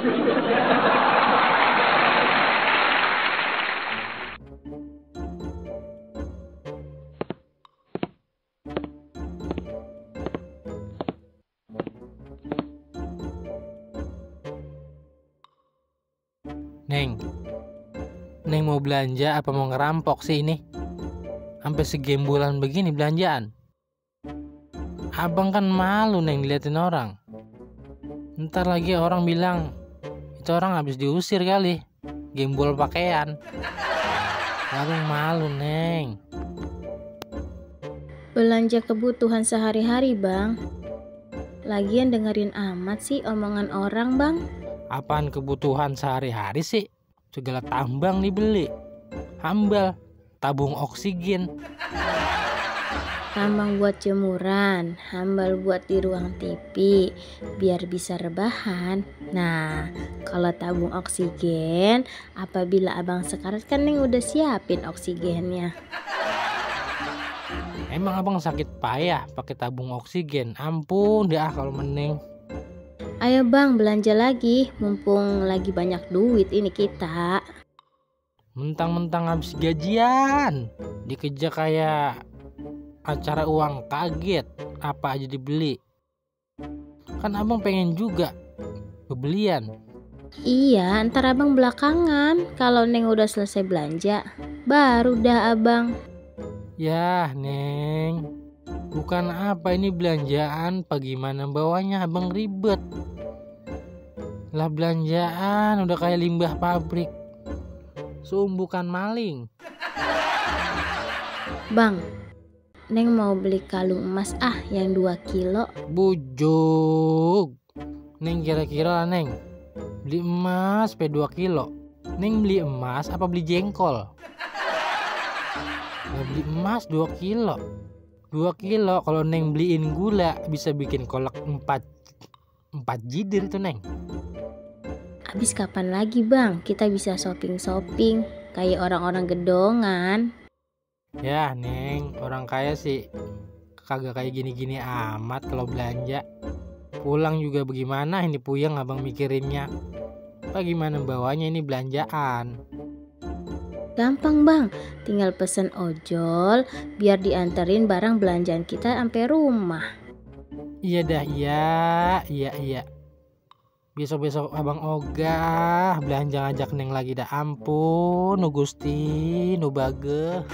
Neng, Neng mau belanja apa mau ngerampok sih ini? Sampai segembulan begini belanjaan. Abang kan malu Neng diliatin orang. Ntar lagi orang bilang itu orang habis diusir kali, gembul pakaian. Abang malu Neng. Belanja kebutuhan sehari-hari bang. Lagian dengerin amat sih omongan orang bang. Apaan kebutuhan sehari-hari sih? Segala tambang dibeli. Hambal, tabung oksigen. Tambang buat jemuran, hambal buat di ruang TV, biar bisa rebahan. Nah, kalau tabung oksigen, apabila abang sekarat kan Neng udah siapin oksigennya. Emang abang sakit payah pakai tabung oksigen? Ampun deh kalau mending. Ayo bang belanja lagi, mumpung lagi banyak duit ini kita. Mentang-mentang habis gajian, dikejar kayak acara uang kaget, apa aja dibeli. Kan abang pengen juga bebelian. Iya, ntar abang belakangan. Kalau Neng udah selesai belanja, baru dah abang. Yah Neng, bukan apa ini belanjaan, bagaimana bawanya abang ribet. Lah belanjaan udah kayak limbah pabrik, sumbukan maling. Bang, Neng mau beli kalung emas yang 2 kilo. Bujuk. Neng kira-kira Neng beli emas 2 kilo. Neng beli emas apa beli jengkol? Nah, beli emas 2 kilo. 2 kilo kalau Neng beliin gula bisa bikin kolak 4 jidir itu Neng. Habis kapan lagi bang kita bisa shopping kayak orang-orang gedongan? Ya Neng, orang kaya sih kagak kayak gini-gini amat kalau belanja. Pulang juga bagaimana ini puyeng abang mikirinnya. Bagaimana bawanya ini belanjaan? Gampang bang, tinggal pesen ojol biar dianterin barang belanjaan kita sampai rumah. Iya dah, iya. Besok-besok abang ogah belanja ngajak Neng lagi dah. Ampun, nu Gusti, nu bage.